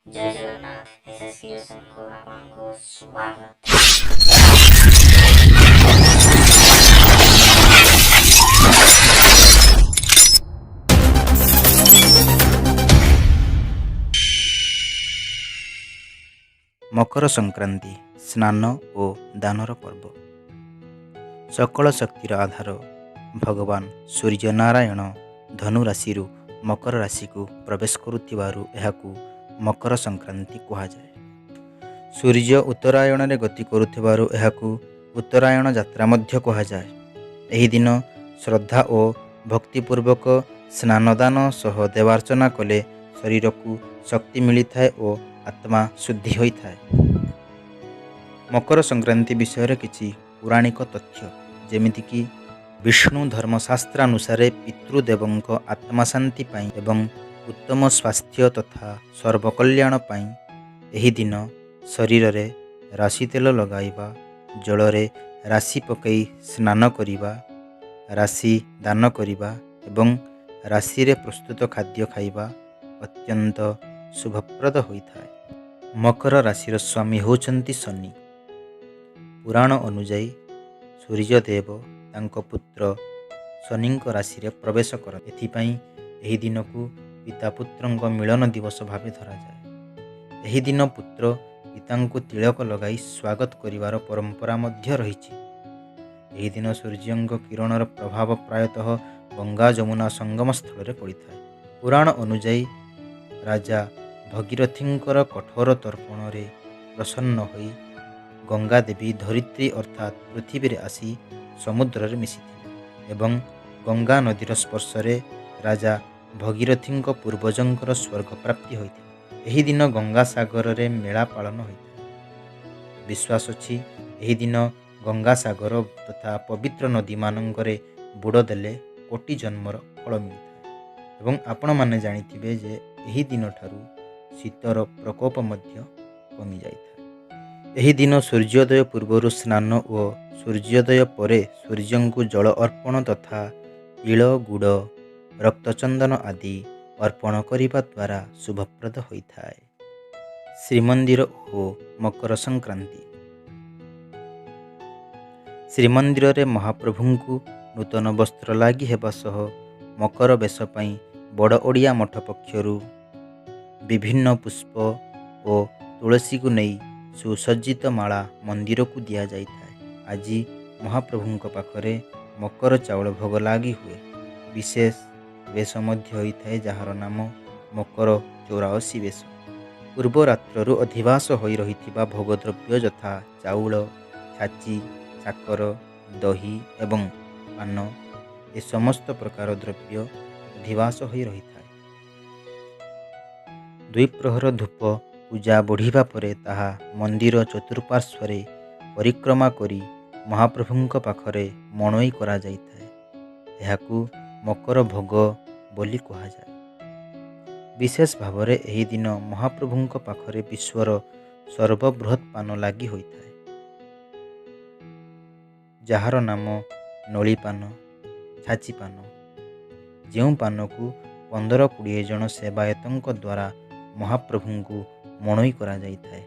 ଜୟ Jagannath. S କ୍ରିଏସନକୁ ଆପଣଙ୍କୁ ସ୍ୱାଗତ। ମକର ସଂକ୍ରାନ୍ତି ସ୍ନାନ ଓ ଦାନର ପର୍ବ। ସକଳ ଶକ୍ତିର ଆଧାର ଭଗବାନ ସୂର୍ଯ୍ୟନାରାୟଣ ଧନୁ ରାଶିରୁ ମକର ରାଶିକୁ ପ୍ରବେଶ କରୁଥିବାରୁ ଏହାକୁ ମକର ସଂକ୍ରାନ୍ତି କୁହାଯାଏ। ସୂର୍ଯ୍ୟ ଉତ୍ତରାୟଣରେ ଗତି କରୁଥିବାରୁ ଏହାକୁ ଉତ୍ତରାୟଣ ଯାତ୍ରା ମଧ୍ୟ କୁହାଯାଏ। ଏହି ଦିନ ଶ୍ରଦ୍ଧା ଓ ଭକ୍ତିପୂର୍ବକ ସ୍ନାନଦାନ ସହ ଦେବାର୍ଚ୍ଚନା କଲେ ଶରୀରକୁ ଶକ୍ତି ମିଳିଥାଏ ଓ ଆତ୍ମା ଶୁଦ୍ଧି ହୋଇଥାଏ। ମକର ସଂକ୍ରାନ୍ତି ବିଷୟରେ କିଛି ପୌରାଣିକ ତଥ୍ୟ, ଯେମିତିକି ବିଷ୍ଣୁ ଧର୍ମଶାସ୍ତ୍ରାନୁସାରେ ପିତୃଦେବଙ୍କ ଆତ୍ମା ଶାନ୍ତି ପାଇଁ ଏବଂ ଉତ୍ତମ ସ୍ୱାସ୍ଥ୍ୟ ତଥା ସର୍ବକଲ୍ୟାଣ ପାଇଁ ଏହି ଦିନ ଶରୀରରେ ରାଶି ତେଲ ଲଗାଇବା, ଜଳରେ ରାଶି ପକାଇ ସ୍ନାନ କରିବା, ରାଶି ଦାନ କରିବା ଏବଂ ରାଶିରେ ପ୍ରସ୍ତୁତ ଖାଦ୍ୟ ଖାଇବା ଅତ୍ୟନ୍ତ ଶୁଭପ୍ରଦ ହୋଇଥାଏ। ମକର ରାଶିର ସ୍ୱାମୀ ହେଉଛନ୍ତି ଶନି। ପୁରାଣ ଅନୁଯାୟୀ ସୂର୍ଯ୍ୟଦେବ ତାଙ୍କ ପୁତ୍ର ଶନିଙ୍କ ରାଶିରେ ପ୍ରବେଶ କରନ୍ତି। ଏଥିପାଇଁ ଏହି ଦିନକୁ ପିତା ପୁତ୍ରଙ୍କ ମିଳନ ଦିବସ ଭାବେ ଧରାଯାଏ। ଏହି ଦିନ ପୁତ୍ର ପିତାଙ୍କୁ ତିଳକ ଲଗାଇ ସ୍ୱାଗତ କରିବାର ପରମ୍ପରା ମଧ୍ୟ ରହିଛି। ଏହି ଦିନ ସୂର୍ଯ୍ୟଙ୍କ କିରଣର ପ୍ରଭାବ ପ୍ରାୟତଃ ଗଙ୍ଗା ଯମୁନା ସଙ୍ଗମ ସ୍ଥଳରେ ପଡ଼ିଥାଏ। ପୁରାଣ ଅନୁଯାୟୀ ରାଜା ଭଗୀରଥୀଙ୍କର କଠୋର ତର୍ପଣରେ ପ୍ରସନ୍ନ ହୋଇ ଗଙ୍ଗା ଦେବୀ ଧରିତ୍ରୀ ଅର୍ଥାତ୍ ପୃଥିବୀରେ ଆସି ସମୁଦ୍ରରେ ମିଶିଥିଲେ ଏବଂ ଗଙ୍ଗା ନଦୀର ସ୍ପର୍ଶରେ ରାଜା ଭଗୀରଥୀଙ୍କ ପୂର୍ବଜଙ୍କର ସ୍ୱର୍ଗ ପ୍ରାପ୍ତି ହୋଇଥିଲା। ଏହି ଦିନ ଗଙ୍ଗାସାଗରରେ ମେଳା ପାଳନ ହୋଇଥାଏ। ବିଶ୍ୱାସ ଅଛି, ଏହି ଦିନ ଗଙ୍ଗାସାଗର ତଥା ପବିତ୍ର ନଦୀମାନଙ୍କରେ ବୁଡ଼ ଦେଲେ କୋଟି ଜନ୍ମର ଫଳ ମିଳିଥାଏ ଏବଂ ଆପଣମାନେ ଜାଣିଥିବେ ଯେ ଏହି ଦିନଠାରୁ ଶୀତର ପ୍ରକୋପ ମଧ୍ୟ କମିଯାଇଥାଏ। ଏହି ଦିନ ସୂର୍ଯ୍ୟୋଦୟ ପୂର୍ବରୁ ସ୍ନାନ ଓ ସୂର୍ଯ୍ୟୋଦୟ ପରେ ସୂର୍ଯ୍ୟଙ୍କୁ ଜଳ ଅର୍ପଣ ତଥା ତିଳ, ଗୁଡ଼, ରକ୍ତଚନ୍ଦନ ଆଦି ଅର୍ପଣ କରିବା ଦ୍ୱାରା ଶୁଭପ୍ରଦ ହୋଇଥାଏ। ଶ୍ରୀମନ୍ଦିର ଓ ମକର ସଂକ୍ରାନ୍ତି। ଶ୍ରୀମନ୍ଦିରରେ ମହାପ୍ରଭୁଙ୍କୁ ନୂତନ ବସ୍ତ୍ର ଲାଗି ହେବା ସହ ମକର ବେଶ ପାଇଁ ବଡ଼ ଓଡ଼ିଆ ମଠ ପକ୍ଷରୁ ବିଭିନ୍ନ ପୁଷ୍ପ ଓ ତୁଳସୀକୁ ନେଇ ସୁସଜ୍ଜିତ ମାଳା ମନ୍ଦିରକୁ ଦିଆଯାଇଥାଏ। ଆଜି ମହାପ୍ରଭୁଙ୍କ ପାଖରେ ମକର ଚାଉଳ ଭୋଗ ଲାଗି ହୁଏ। ବିଶେଷ ବେଶ ମଧ୍ୟ ହୋଇଥାଏ, ଯାହାର ନାମ ମକର 84 ବେଶ। ପୂର୍ବ ରାତ୍ରରୁ ଅଧିବାସ ହୋଇ ରହିଥିବା ଭୋଗଦ୍ରବ୍ୟ ଯଥା ଚାଉଳ, ଛାଚି, ସାକର, ଦହି ଏବଂ ପାନ, ଏ ସମସ୍ତ ପ୍ରକାର ଦ୍ରବ୍ୟ ଅଧିବାସ ହୋଇ ରହିଥାଏ। ଦ୍ୱିପ୍ରହର ଧୂପ ପୂଜା ବଢ଼ିବା ପରେ ତାହା ମନ୍ଦିର ଚତୁଃପାର୍ଶ୍ୱରେ ପରିକ୍ରମା କରି ମହାପ୍ରଭୁଙ୍କ ପାଖରେ ମଣୋଇ କରାଯାଇଥାଏ। ଏହାକୁ ମକର ଭୋଗ ବୋଲି କୁହାଯାଏ। ବିଶେଷ ଭାବରେ ଏହି ଦିନ ମହାପ୍ରଭୁଙ୍କ ପାଖରେ ବିଶ୍ୱର ସର୍ବବୃହତ୍ ପାନ ଲାଗି ହୋଇଥାଏ, ଯାହାର ନାମ ନଳିପାନ, ଛାଚି ପାନ, ଯେଉଁ ପାନକୁ 15-20 ଜଣ ସେବାୟତଙ୍କ ଦ୍ୱାରା ମହାପ୍ରଭୁଙ୍କୁ ମଣୋଇ କରାଯାଇଥାଏ।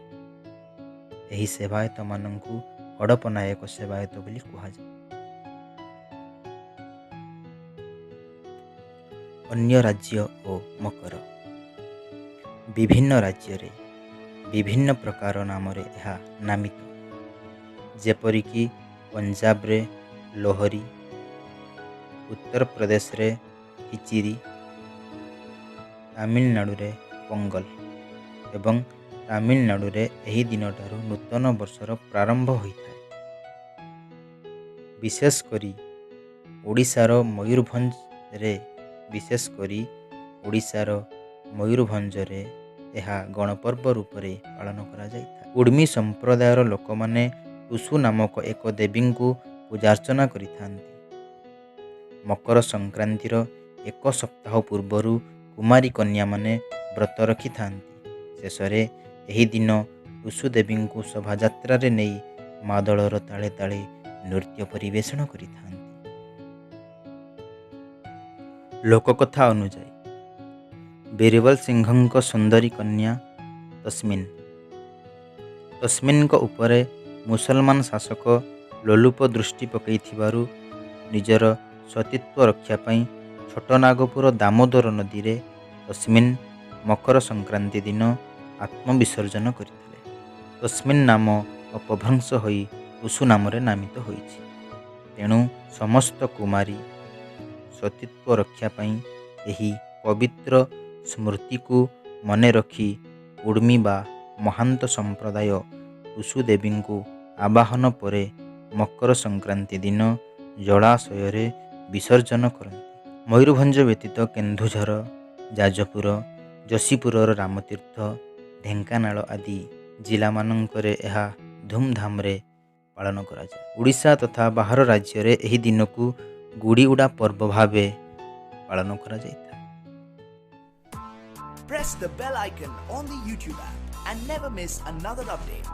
ଏହି ସେବାୟତମାନଙ୍କୁ ହଡ଼ପନାୟକ ସେବାୟତ ବୋଲି କୁହାଯାଏ। ଅନ୍ୟ ରାଜ୍ୟ ଓ ମକର। ବିଭିନ୍ନ ରାଜ୍ୟରେ ବିଭିନ୍ନ ପ୍ରକାର ନାମରେ ଏହା ନାମିତ, ଯେପରିକି ପଞ୍ଜାବରେ ଲୋହରୀ, ଉତ୍ତରପ୍ରଦେଶରେ ଖିଚିରି, ତାମିଲନାଡ଼ୁରେ ପୋଙ୍ଗଲ ଏବଂ ତାମିଲନାଡ଼ୁରେ ଏହି ଦିନଠାରୁ ନୂତନ ବର୍ଷର ପ୍ରାରମ୍ଭ ହୋଇଥାଏ। ବିଶେଷ କରି ଓଡ଼ିଶାର ମୟୂରଭଞ୍ଜରେ ଏହା ଗଣପର୍ବ ରୂପରେ ପାଳନ କରାଯାଇଥାଏ। କୁଡ଼ମୀ ସମ୍ପ୍ରଦାୟର ଲୋକମାନେ ଟୁସୁ ନାମକ ଏକ ଦେବୀଙ୍କୁ ପୂଜାର୍ଚ୍ଚନା କରିଥାନ୍ତି। ମକର ସଂକ୍ରାନ୍ତିର ଏକ ସପ୍ତାହ ପୂର୍ବରୁ କୁମାରୀ କନ୍ୟାମାନେ ବ୍ରତ ରଖିଥାନ୍ତି। ଶେଷରେ ଏହି ଦିନ ଟୁସୁ ଦେବୀଙ୍କୁ ଶୋଭାଯାତ୍ରାରେ ନେଇ ମାଦଳର ତାଳେ ତାଳେ ନୃତ୍ୟ ପରିବେଷଣ କରିଥାନ୍ତି। ଲୋକକଥା ଅନୁଯାୟୀ ବୀରବଲ ସିଂହଙ୍କ ସୁନ୍ଦରୀ କନ୍ୟା ତସ୍ମିନ୍। ତସ୍ମିନ୍ଙ୍କ ଉପରେ ମୁସଲମାନ ଶାସକ ଲୋଲୁପ ଦୃଷ୍ଟି ପକାଇଥିବାରୁ ନିଜର ସତୀତ୍ୱ ରକ୍ଷା ପାଇଁ ଛୋଟନାଗପୁର ଦାମୋଦର ନଦୀରେ ତସ୍ମିନ୍ ମକର ସଂକ୍ରାନ୍ତି ଦିନ ଆତ୍ମବିସର୍ଜନ କରିଥିଲେ। ତସ୍ମିନ୍ ନାମ ଅପଭ୍ରଂଶ ହୋଇ ଟୁସୁ ନାମରେ ନାମିତ ହୋଇଛି। ତେଣୁ ସମସ୍ତ କୁମାରୀ ସତୀତ୍ୱ ରକ୍ଷା ପାଇଁ ଏହି ପବିତ୍ର ସ୍ମୃତିକୁ ମନେ ରଖି କୁଡ଼ମୀ ବା ମହାନ୍ତ ସମ୍ପ୍ରଦାୟ ଟୁସୁ ଦେବୀଙ୍କୁ ଆବାହନ ପରେ ମକର ସଂକ୍ରାନ୍ତି ଦିନ ଜଳାଶୟରେ ବିସର୍ଜନ କରନ୍ତି। ମୟୂରଭଞ୍ଜ ବ୍ୟତୀତ କେନ୍ଦୁଝର, ଯାଜପୁର, ଯଶୀପୁରର ରାମତୀର୍ଥ, ଢେଙ୍କାନାଳ ଆଦି ଜିଲ୍ଲାମାନଙ୍କରେ ଏହା ଧୁମଧାମରେ ପାଳନ କରାଯାଏ। ଓଡ଼ିଶା ତଥା ବାହାର ରାଜ୍ୟରେ ଏହି ଦିନକୁ ଗୁଡ଼ିଉଡ଼ା ପର୍ବ ଭାବେ ପାଳନ କରାଯାଇଥାଏ। Press the bell icon on the YouTube app and never miss another update.